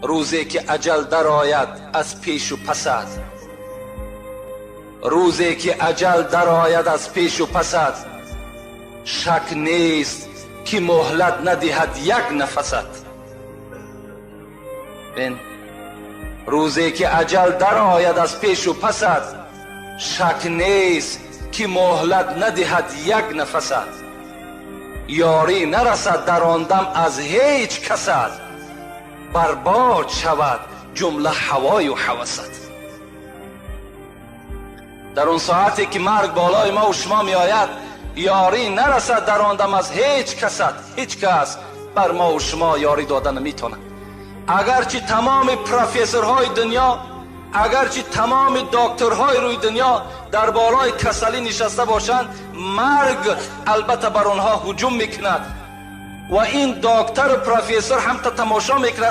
Рӯзе ки аҷал дарояд аз пешу пасат, рӯзе ки аҷал дарояд аз пешу пасат, шак нест, ки муҳлат надиҳад як нафасат. Бин, рӯзе ки аҷал дарояд аз пешу пасат, шак нест, ки муҳлат надиҳад як нафасат. Ёрӣ нарасад дар он дам аз ҳеҷ касат, барбод шавад ҷумла ҳавою ҳавасат. Дар он соате ки марг болои мо шумо меояд, ёрӣ нарасад дар он дам аз ҳеҷ касат. Ҳеҷ кас бар мо шумо ёрӣ дода наметавонад. Агарчи тамоми профессорҳои дунё, агарчи тамоми докторҳои рӯи дунё дар болои касалӣ нишаста бошанд, марг албатта бар онҳо ҳуҷум мекунад ва ин доктору профессор ҳам та тамошо мекунад.